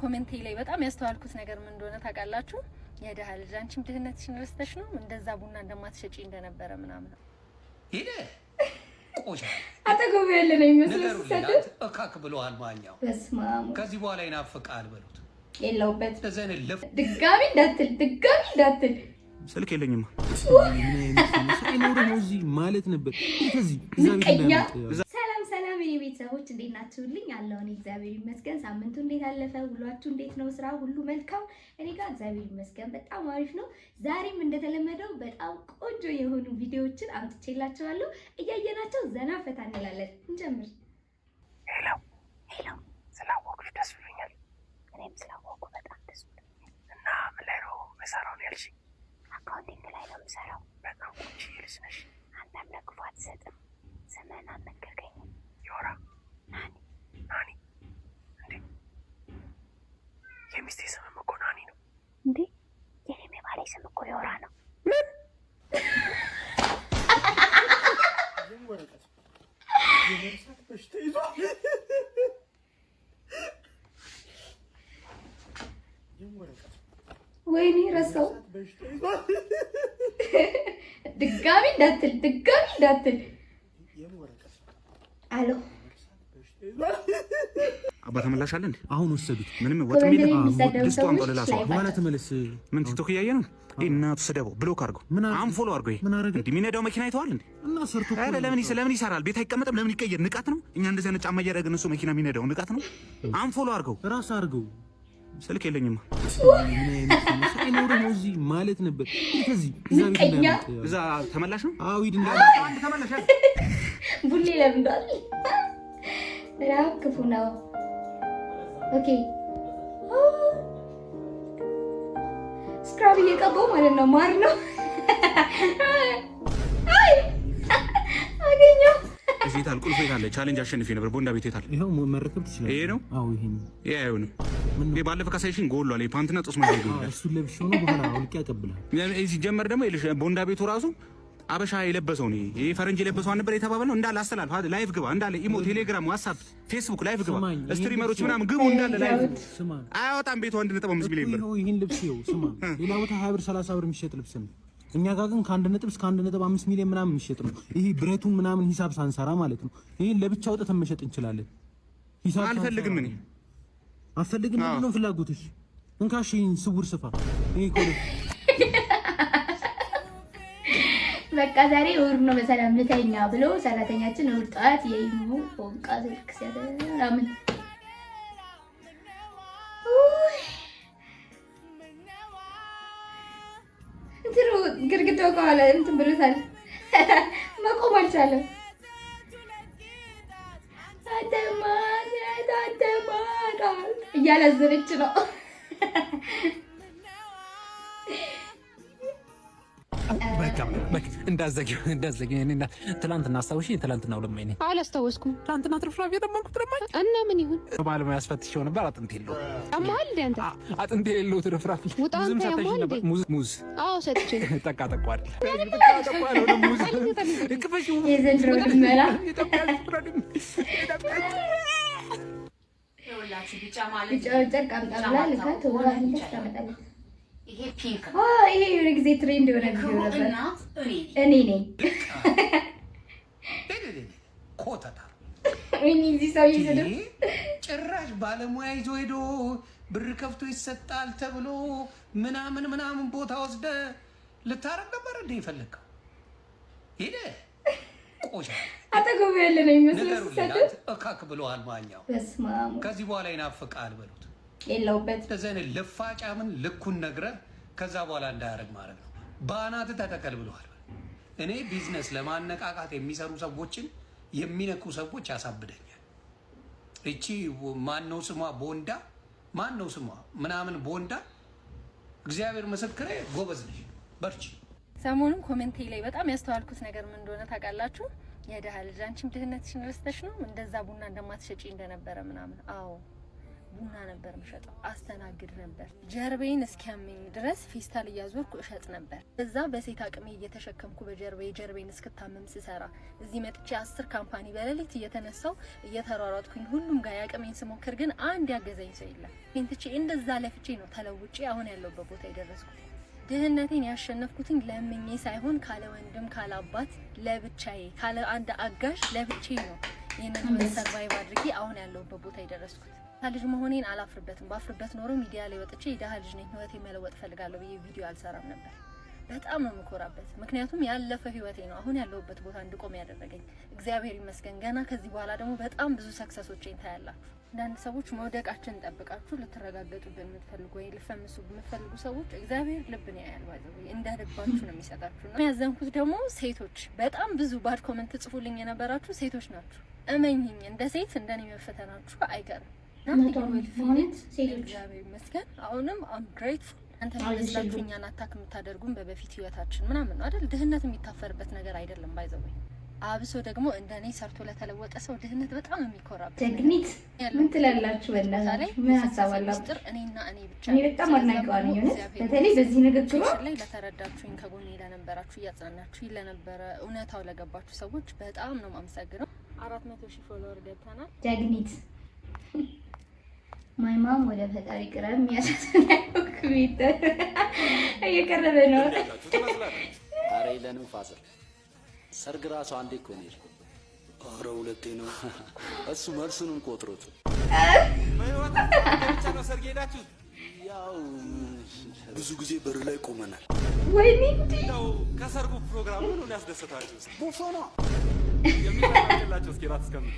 Comment ኤ ላይ በጣም ያስተዋልኩት ነገር ምን እንደሆነ ታውቃላችሁ? የድሀ ልጅ፣ አንቺም ድህነትሽን ረስተሽ ነው እንደዛ ቡና እንደማትሸጪ እንደነበረ ምናምን። ሄደ ቆሻ። አጠገቡ ያለ ነው የሚመስለው ንገሩልኝ። ሲሰድብ። አንተ እካክ ብለዋል ማኛው። በስመ አብ። ከዚህ በኋላ ይናፍቃል በሉት። የለውበት። እንደዚህ አይነት ልፍ ድጋሚ እንዳትል፣ ድጋሚ እንዳትል። ስልክ የለኝማ። ሳይኖርህ ነው እዚህ ማለት ነበር። ከዚህ እዛ ቤት ምቀኛ። እንዳያመልጥ። ሰላም ሰላም፣ የኔ ቤተሰቦች፣ እንዴት ናችሁልኝ? አለሁ እኔ እግዚአብሔር ይመስገን። ሳምንቱ እንዴት አለፈ? ውሏችሁ እንዴት ነው? ስራ ሁሉ መልካም? እኔ ጋር እግዚአብሔር ይመስገን በጣም አሪፍ ነው። ዛሬም እንደተለመደው በጣም ቆንጆ የሆኑ ቪዲዮዎችን አምጥቼላችኋለሁ። እያየናቸው ዘና ፈታ እንላለን። እንጀምር። Hello። Hello። ስላወቅሽ ደስ ብሎኛል። እኔም ስላወቁ በጣም ደስ ብሎኛል። እና ምን ላይ ነው የምሰራው ነው ያልሽኝ? Accounting ላይ ነው የምሰራው። በጣም ቆንጆ ልጅ ነሽ። አንተም ለክፉ አትሰጥም። ስምህን አልነገርከኝም። ዮራ። ናኒ። ናኒ እንዴ? የሚስቴ ስምም እኮ ናኒ ነው። እንዴ፣ የኔም የባሌ ስም እኮ ዮራ ነው። ወረቀት የመርሳት በሽታ ይዟል። ወረቀት ወይኔ ረሳው። የመርሳት በሽታ ይዟል። ድጋሚ እንዳትል፣ ድጋሚ እንዳትል። ወረቀት አሎ። የመርሳት በሽታ ይዟል። አባ ተመላሽ አለ እንዴ? አሁን ወሰዱት። ምንም ወጥም Comment የለም። ላይ የሚሳደቡ ድስቱ አምጣው ሰዎች ሌላ ሰው። ላይ በኋላ ተመለስ። ምን ቲክቶክ እያየ ነው? ይሄ እናቱ ስደበው፣ block አድርገው፣ ምን አደረገ? Unfollow አድርገው። ይሄ ምን አደረገ? እንዲህ የሚነዳው መኪና አይተዋል እንዴ? እና ሰርቶ እኮ ኧረ ነው ለምን የመጣው። ለምን ይሰራል? ቤት አይቀመጥም? ለምን ይቀየር? ንቃት ነው። እኛ እንደዚህ አይነት ጫማ እያደረግን እሱ መኪና የሚነዳው ንቃት ነው። Unfollow አድርገው። ራስ አድርገው። ስልክ የለኝማ። ምን አይነት ሰው፣ ሳይኖርህ ነው እዚህ ማለት ነበር። ከዚህ እዛ ቤት ምቀኛ። እንዳያመልጥ። እዛ ተመላሽ ነው። አዎ፣ ሂድ እንዳያመልጥ። አንድ ተመላሽ ያዝ። ቡሌ ለምዷል። ረሃብ ክፉ ነው። Okay፣ scrub እየቀባው ማለት ነው። ማር ነው። አይ አገኘው። እዚህ የታል? ቁልፉ የታለ? Challenge አሸንፌ ነበር። ቦንዳ ቤት የታለ? ይኸው መረከብ ትችላለህ። ይሄ ነው? አዎ፣ ይሄ ነው። ይሄ አይሆንም። ምን ነው? ይሄ ባለፈው ካሳይሽን ጎሏል። ይሄ ፓንትና ጦስ ማለት አዎ፣ ጎሏል። እሱን ለብሼው ነው፣ በኋላ አውልቄ አቀብልሃል። ሲጀመር ደግሞ ይኸውልሽ ቦንዳ ቤቱ ራሱ አበሻ የለበሰው ነው። ይሄ ፈረንጅ የለበሰው አልነበር የተባባልነው? እንዳለ አስተላልፍ። Live ግባ እንዳለ፣ ኢሞ፣ ቴሌግራም፣ ዋትስአፕ፣ ፌስቡክ live ግባ። ስማኝ፣ ይሄን Streamer ኦች ልብስ ምናምን ግቡ እንዳለ live። ስማ። አያወጣም ቤቱ 1.5 ሚሊዮን ብር። ይኸው ይሄን ልብስ ይኸው ስማ፣ ሌላ ቦታ 20 ብር 30 ብር የሚሸጥ ልብስ ነው። እኛ ጋር ግን ከአንድ ነጥብ እስከ 1.5 ሚሊዮን ምናምን የሚሸጥ ነው። ይሄ ብረቱን ምናምን ሂሳብ ሳንሰራ ማለት ነው። ይሄን ለብቻ አውጥተን መሸጥ እንችላለን። ሂሳብ አልፈልግም እኔ። አልፈልግም። ምንድን ነው ፍላጎትሽ? እንካሽ ይሄን ስውር ስፋ። ይሄ እኮ ነው። በቃ ዛሬ እሑድ ነው በሰላም ልተኛ ብሎ ሰራተኛችን እሑድ ጠዋት የኢሙ ፎንቃ ስልክ ምናምን፣ ውይ፣ እንትኑ ግድግዳው ከኋላ እንትን ብሎታል። መቆም አልቻለም። አተማት እያላዘነች ነው። እንዳዘጊው እንዳዘጊው። እኔ ትላንትና አስታውሺ፣ ትላንትና ለማኝ ነኝ። አላስታወስኩም። ትላንትና ትርፍራፊ የለመንኩት ለማኝ። እና ምን ይሁን? ባለሙያ አስፈትሼው ነበር። አጥንት የለውም። ያመሃል እንዴ አንተ? አጥንት የሌለው ትርፍራፊ። ውጣ አንተ። ሙዝም ሰተሽኝ ያመሃል ነበር። እንዴ? ሙዝ ሙዝ። አዎ ሰጥቼ። ጠቃ ጠቋል ሙዝ ክፈሽው። የዘንድሮ ልመና። ኢትዮጵያ ፍረድም። ቢጫ ጨርቅ አምጣ ብላ ልካት ውሃ ሄደች ታመጣለች። ይሄ pink አ ይሄ የሆነ ጊዜ trend የሆነ ቪዲዮ ነበር። እናት እኔ እኔ ነኝ። ኮተታ። ወይኔ እዚህ ሰውዬ ስድብ። ጭራሽ ባለሙያ ይዞ ሄዶ ብር ከፍቶ ይሰጣል ተብሎ ምናምን ምናምን ቦታ ወስደ ልታረግ ነበር እንደ የፈለግከው። ሄደ ቆሻ። አጠገቡ ያለ ነው የሚመስለው ንገሩልኝ። ሲሰድብ። አንተ እካክ ብለዋል ማኛው። በስመ አብ። ከዚህ በኋላ ይናፍቃል በሉት። የለውበት። እንደዚህ አይነት ልፋጫምን ልኩን ነግረህ ከዛ በኋላ እንዳያደርግ ማድረግ ነው። በአናት ተተከል ብለዋል። እኔ ቢዝነስ ለማነቃቃት የሚሰሩ ሰዎችን የሚነኩ ሰዎች ያሳብደኛል። እቺ ማነው ስሟ ቦንዳ፣ ማነው ስሟ ምናምን ቦንዳ፣ እግዚአብሔር ምስክሬ ጎበዝ ነሽ፣ በርቺ። ሰሞኑን comment ኤ ላይ በጣም ያስተዋልኩት ነገር ምን እንደሆነ ታውቃላችሁ? የድሀ ልጅ፣ አንቺም ድህነትሽን ረስተሽ ነው እንደዛ ቡና እንደማትሸጪ እንደነበረ ምናምን። አዎ። ቡና ነበር የምሸጠው፣ አስተናግድ ነበር። ጀርቤን እስኪያመኝ ድረስ ፌስታል እያዞርኩ እሸጥ ነበር። እዛ በሴት አቅሜ እየተሸከምኩ በጀርቤ ጀርቤን እስክታመም ስሰራ፣ እዚህ መጥቼ 10 company በሌሊት እየተነሳው እየተሯሯጥኩኝ ሁሉም ጋር ያቅሜን ስሞክር ግን አንድ ያገዘኝ ሰው የለም። ትቼ እንደዛ ለፍቼ ነው ተለውጬ አሁን ያለሁበት ቦታ የደረስኩት። ድህነቴን ያሸነፍኩትኝ ለምኜ ሳይሆን ካለ ወንድም ካለ አባት ለብቻዬ ካለ አንድ አጋዥ ለብቻዬ ነው ይህንን ህይወት survive አድርጌ አሁን ያለሁበት ቦታ የደረስኩት። ልጅ መሆኔን አላፍርበትም። ባፍርበት ኖሮ ሚዲያ ላይ ወጥቼ የድሃ ልጅ ነኝ፣ ህይወቴ መለወጥ እፈልጋለሁ ብዬ ቪዲዮ አልሰራም ነበር። በጣም ነው የምኮራበት። ምክንያቱም ያለፈ ህይወቴ ነው አሁን ያለሁበት ቦታ እንድቆም ያደረገኝ። እግዚአብሔር ይመስገን። ገና ከዚህ በኋላ ደግሞ በጣም ብዙ success ኦቼን ታያላችሁ። አንዳንድ ሰዎች መውደቃችን ጠብቃችሁ ልትረጋገጡብን የምትፈልጉ ወይ ልፈምሱ የምትፈልጉ ሰዎች እግዚአብሔር ልብን ያያል። ባይዘው እንደ ልባችሁ ነው የሚሰጣችሁ። ነው ያዘንኩት ደግሞ ሴቶች በጣም ብዙ bad comment ጽፉልኝ የነበራችሁ ሴቶች ናችሁ። እመኝኝ እንደ ሴት እንደኔ መፈተናችሁ አይቀርም። ሴቶች። እግዚአብሔር ይመስገን አሁንም I'm grateful። አንተ መስላችሁ እኛን attack የምታደርጉን በበፊት ህይወታችን ምናምን ነው አይደል? ድህነት የሚታፈርበት ነገር አይደለም። By the way አብሶ ደግሞ እንደኔ ሰርቶ ለተለወጠ ሰው ድህነት በጣም የሚኮራበት ጀግኒት፣ ምን ትላላችሁ? በእናታችሁ ምን ሀሳብ አላችሁ? ሚስጥር እኔና እኔ ብቻ። እኔ በጣም አድናቂዋ ነኝ። እውነት በተለይ በዚህ ንግግሯ። ላይ ለተረዳችሁኝ፣ ከጎኔ ለነበራችሁ፣ እያጽናናችሁ ለነበረ፣ እውነታው ለገባችሁ ሰዎች በጣም ነው የማመሰግነው። 400,000 follower ገብተናል። ጀግኒት፣ my mom ወደ ፈጣሪ ቅረብ። የሚያሳዝነው ቤት እየቀረበ ነው። አረ የለንም father፣ ሰርግ ራሱ አንዴ እኮ ነው የሄድኩት። ኧረ ሁለቴ ነው። እሱ መልሱንም ቆጥሮት። ብቻ ነው ሰርግ ሄዳችሁት? ያው ብዙ ጊዜ በር ላይ ቆመናል። ወይኔ! እንደው ከሰርጉ ፕሮግራም ምኑን ያስደሰታችሁ? ቡፌ ነው የሚላቸው። እስኪ ራት እስከምጣ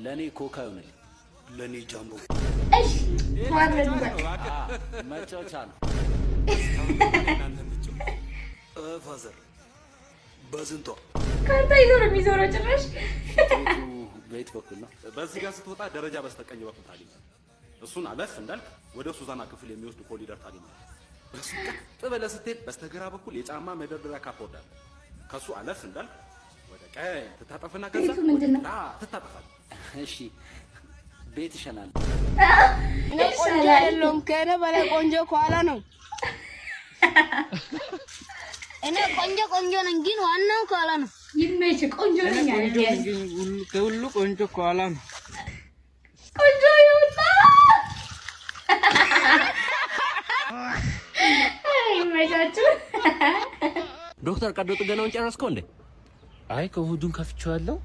ለእኔ ኮካ ይሆንልኝ፣ ለእኔ ጃምቦ። እሺ ተዋረዱ በቃ። መጫወቻ ነው። Father በዝንቷ ካርታ ይዞ ነው የሚዞረው ጭራሽ። ቤቱ በየት በኩል ነው? በዚህ ጋር ስትወጣ ደረጃ በስተቀኝ በኩል ታገኛለህ። እሱን አለፍ እንዳልክ ወደ ሱዛና ክፍል የሚወስድ ኮሪደር ታገኛለህ። በሱ ቀጥ ብለህ ስትሄድ በስተግራ በኩል የጫማ መደርደሪያ cupboard አለ። ከሱ አለፍ እንዳልክ ወደ ቀኝ ትታጠፍና ከዛ ቤቱ ምንድን ነው? ወደ ግራ ትታጠፋለህ። እሺ ቤት ይሸናል። እኔ ቆንጆ አይደለሁም። ከእኔ በላይ ቆንጆ ከኋላ ነው። እኔ ቆንጆ ቆንጆ ነኝ፣ ግን ዋናው ከኋላ ነው። ይመች፣ ቆንጆ ነኝ አለ። ከሁሉ ቆንጆ ከኋላ ነው። ቆንጆ ይውጣ፣ ይመቻችሁ። ዶክተር፣ ቀዶ ጥገናውን ጨረስከው እንዴ? አይ ከሆዱን ከፍቼዋለሁ፣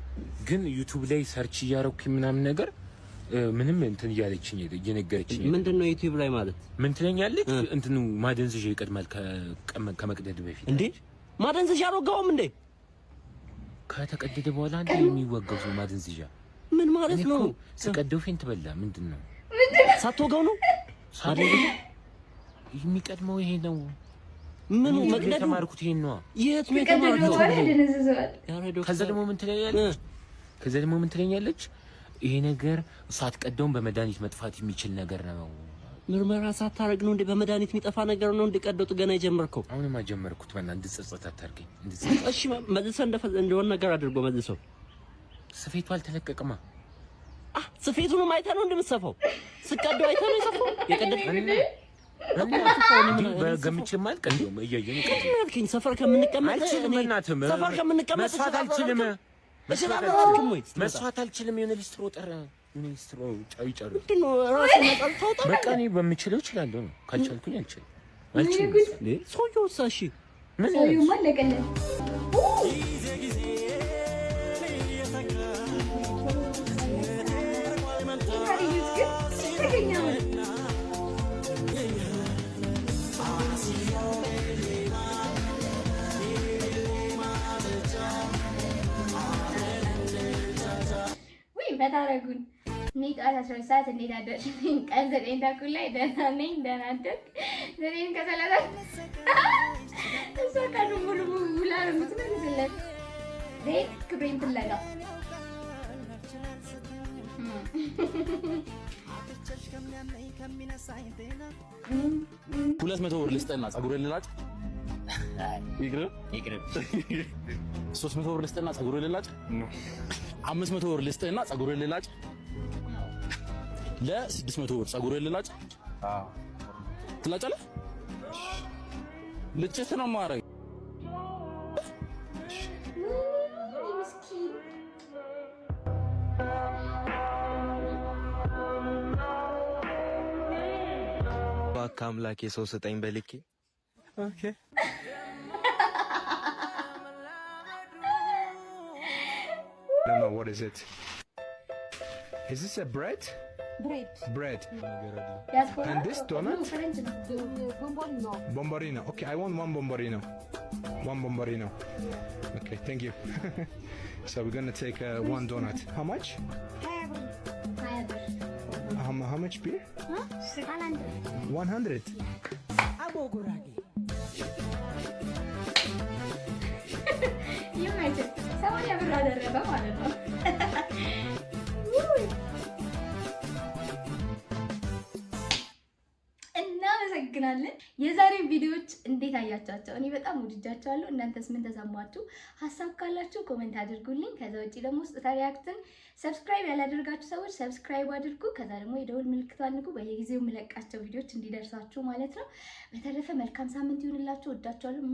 ግን YouTube ላይ search እያረኩኝ ምናምን ነገር ምንም እንትን እያለችኝ እየነገረችኝ። ምንድን ነው YouTube ላይ ማለት? ምን ትለኛለች? እንትኑ ማደንዘዣ ይቀድማል ከመቅደድ በፊት። እንዴ፣ ማደንዘዣ አልወጋውም እንዴ? ከተቀደደ በኋላ እንዴ የሚወጋው ሰው ማደንዘዣ? ምን ማለት ነው? ስቀደው faint በላ። ምንድን ነው? ሳትወጋው ነው? ማደንዘዣ የሚቀድመው ይሄ ነው። ምኑ መቅደዱ? የተማርኩት ይሄን ነዋ። የት ነው ከቀደደ የተማርከው? በኋላ ያደነዝዘዋል። ከዛ ደግሞ ምን ትለኛለች? ከዛ ደግሞ ምን ትለኛለች? ይሄ ነገር ሳትቀደውም በመድኃኒት መጥፋት የሚችል ነገር ነው። ምርመራ ሳታረግ ነው እንዴ? በመድኃኒት የሚጠፋ ነገር ነው እንዴ? ቀዶ ጥገና የጀመርከው? አሁንማ ጀመርኩት። በእናትህ እንድትጸጸት አታድርገኝ። እንድትጸጸት። እሺ መልሰህ እንደሆነ ነገር አድርጎ መልሰው። ስፌቱ አልተለቀቀማ። ስፌቱንም አይተህ ነው እንደምትሰፋው? ስቀደው አይተህ ነው የሰፋው? የቀደድከው? በገምቼማ አልቀደውም። እያየሁ ነው። ምንድን ነው ያልከኝ? ሰፈር ከምንቀመጥ አልችልም። እኔ በእናትህ ሰፈር ከምንቀመጥ መስፋት አልችልም። እችላለሁ አላልክም ወይ? መስፋት አልችልም። የሆነ ሊስትሮ ጠራ። የሆነ ሊስትሮ ጫው ይጫሩ። ምንድን ነው ራስህን ነፃ ልታወጣ ነው? በቃ እኔ በምችለው እችላለሁ ነው። ካልቻልኩኝ አልችልም። አልችልም። እንዴ ሰውዬው እሳ እሺ ምን ሰውዬውማ አለቀለት። ታሪዩት ግን ተገኘው። ውይ ፈታ አደረጉን። እኔ ጠዋት 12 ሰዓት እንዴት አደርሽ? ቀን 9:30 ላይ ደህና ነኝ፣ ደህና አደርክ። 9:30 እሷ ቀኑን ሙሉ ውላ ነው የምትመልስለት። ቤት ክብሬን ፍለጋ። 200 ብር ልስጥህና ፀጉሬን ልላጭ? ይቅርብ ይቅርብ። 300 ብር ልስጥህና ፀጉሬን ልላጭ? 500 ብር ልስጥህና ፀጉሬን ልላጭ? ለ600 ብር ጸጉርህን ልላጭ? ትላጫለህ? ልጭት ነው የማደርገው። ምስኪን። እባክህ አምላኬ ሰው ስጠኝ በልኬ። Okay. I don't know what is it. Is this a bread? Bread. Bread. ዲያስፖራ። And this donut? ፈረንጅ ነው። ቦምቦሊኖ። Bombolino. Okay, I want one bombolino. One bombolino. Okay, thank you. So we're gonna take one donut. How much? 20 ብር። 20 ብር። How much beer? 100. 100. አቦ ጉራጌ። ይመችህ። 80 ብር አደረገ ማለት ነው። ውይ! እናመሰግናለን። የዛሬው ቪዲዮዎች እንዴት አያችኋቸው? እኔ በጣም ወድጃቸዋለሁ። እናንተስ ምን ተሰማችሁ? ሀሳብ ካላችሁ comment አድርጉልኝ። ከዛ ውጭ ደግሞ ስጦታ React ን subscribe ያላደረጋችሁ ሰዎች subscribe አድርጉ። ከዛ ደግሞ የደውል ምልክቷን ንኩ፣ በየጊዜው የምለቃቸው ቪዲዮዎች እንዲደርሳችሁ ማለት ነው። በተረፈ መልካም ሳምንት ይሁንላችሁ። ወዳችኋለሁ።